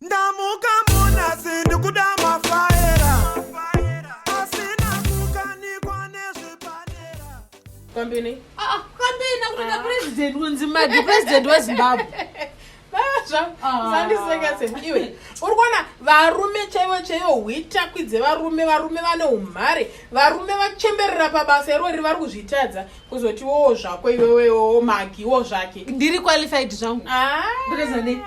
Ndamuka munasi ndikuda mafaera asina kukanikwa nezvepadera. Kambini? Ah, ah, kambini akutoita president kunzi madi president weZimbabwe. Sandiseka se iwe. Uri kuona varume chaivo chaivo hwitakwi dzevarume, varume vane umhare, varume vachemberera pabasa irori vari kuzvitadza. Kuzoti wowo zvako iwewewo magiwo zvake. Ndiri qualified zvangu. Ah,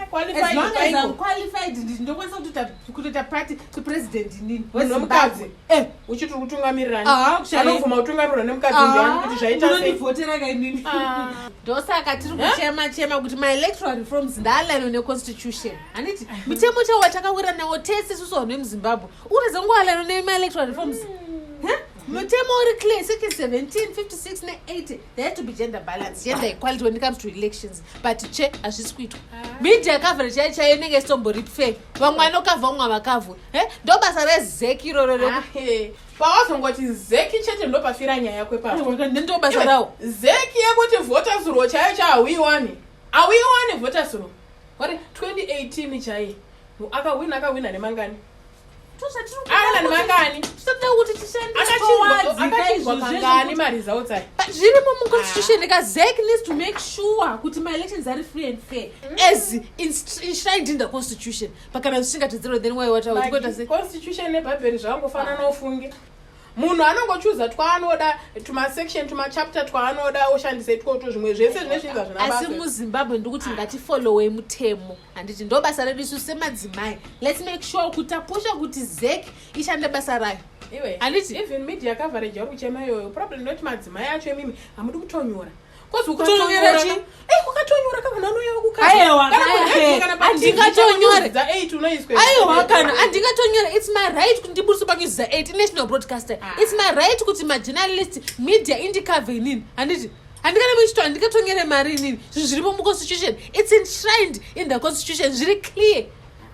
qualified as long as I'm qualified ndinokwanisa kutoita kutoita party to president inini. Nomukadzi. Eh, uchiti uri kutungamirirani? Ah, anobvuma kutungamirirwa nemukadzi ndiani kuti zvaita sei? Unondivhotera ka inini. Ah. Ndosaka tiri kuchema chema kuti maelectoral reforms ndaalign neconstitution. Handiti mitemo chaiwo watakawira nawo tese isusu vanhu vemuZimbabwe. Uratidza kungoalign nemaelectoral reforms. Huh? Mutemo uri clear, section 17, 56 ne80, there has to be gender balance, gender equality when it comes to elections. But che hazvisi kuitwa. Media coverage yacho chaiyo inenge isitombori fair. Vamwe vanokavha, vamwe havakavhwe. Eh? Ndo basa reZEC iroro reku Pawazongoti ZEC chete ndopafira nyaya yako ipapo. Ndo basa rawo. ZEC yekuti voters roll chaiyo cha hauiwani. Hauiwani voters roll. Wari 2018 chai. Akahwina akahwina nemangani? Akahwina nemangani? Akachinjwa kangani maresults aya? Zvirimo muconstitution ka ZEC needs to make sure kuti maelections are free and fair as enshrined in the constitution. But kana zvisingatedzerwe then why what are we sei? Constitution nebhaibheri zvakangofanana ufunge. Munhu anongochuza twaanoda tumasection tumachapter twaanoda oshandisa itwoto zvimwe zvese zvine zvinhu zvina basa. Asi muZimbabwe ndikuti ngatifollowei mutemo. Handiti ndo basa redu isu semadzimai. Let's make sure kuti tapusha kuti ZEC ishande basa rayo. Iwe, Handiti? Even media coverage yari kuchema iyoyo. Problem ndoti madzimai acho imimi hamudi kutonyora. Kozi Kutonyora chi? Ukatonyora ka vanhu vanouya Aiwa, kana kuradio kana pa TV, handingatonyore. dza 8 unoiswa. Aiwa kana handingatonyora, it's my right kuti ndibudise panews dza 8 national broadcaster. It's my right kuti majournalist media indicover inini. Handiti? Handikana muchito handingatonyore mari inini. Zvinhu zviripo muconstitution. It's enshrined in the constitution. Zviri clear.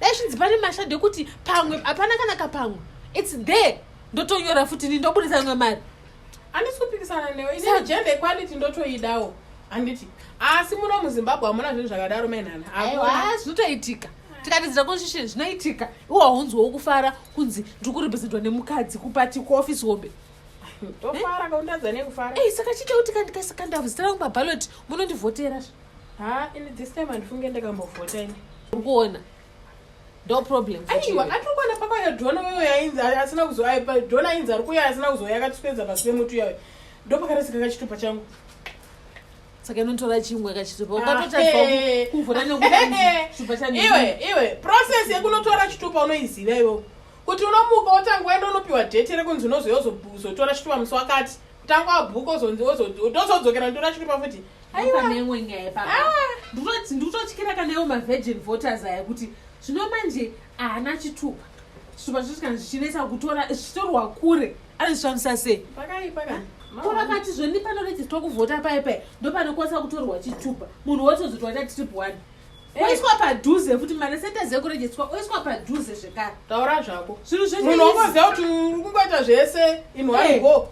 Dai zvinzi pane mashadho ekuti pamwe hapana kana kapamwe. It's there. Ndotonyora futi ini ndobudisa imwe mari. Handisi kupikisana newe. Inini gender equality ndotoidawo. Handiti? Asi muno muZimbabwe hamuna zvinhu zvakadaro mainhana. Aiwa, zvinotoitika. Tikatidzira constitution zvinoitika. Iwe haunzwawo kufara kunzi ndiri kurepresentwa nemukadzi kupati kuoffice hombe. Tofara kaundadza nekufara. Ei, saka chiita kuti kandikasakanda zita rangu paballot munondivhotera. Ha, ini this time handifunge ndakambovhota ini. Uri kuona? Ndo problem. Aiwa, atiri kuona pakauya dhona wewe yainzi asina kuzo dhona ainzi ari kuuya asina kuzouya akatiswedza pasi pemuti uya. Ndo pakarasika kachitupa changu. Saka inotora chimwe kachitupa. Ukatotadza kuvhota nekuti chitupa changu. Iwe, iwe, process yekunotora chitupa unoiziva iwe. Kuti unomuka wotanga waenda unopiwa date rekunzi unozouya uzotora chitupa musi wakati. Kutanga wabhuka uzonzi wozodzokera unotora chitupa futi. Aiwa. Pane imwe nyaya ipapa. Ndikutotyira kana iwo mavirgin voters aya kuti zvino manje haana chitupa. Chitupa zvacho kana zvichinetsa kutora zvichitorwa kure anozvifambisa sei? Pakaipa kana. Ko vakati zvoni panorejistwa kuvhota paye paye ndopanokwanisa kutorwa chitupa. Munhu wotozoti waita trip 1. Oiswa padhuze futi mane centers ekurejistwa oiswa padhuze zvekare. Taura zvako. Zvinhu zvese Munhu wangoziva kuti uri kungoita zvese in one go.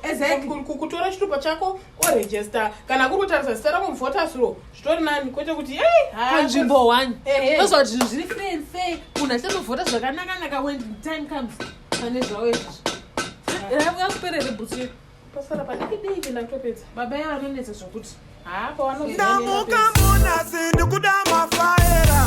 Kutora chitupa chako oregister kana kuri kutarisa zita rako muvoters roll zvitori nani kwete kuti hey, panzvimbo 1. Toziva kuti zvinhu zviri free and fair. Munhu achatovhota zvakanaka-naka when the time comes. Pane zvavo izvozvo. Yakupera bhutsu iyo. Pasara padiki diki ndakutopedza. Baba yavo vanonetsa zvokuti. Ha, pavanoziva Ndamuka munasi ndikuda mafaera.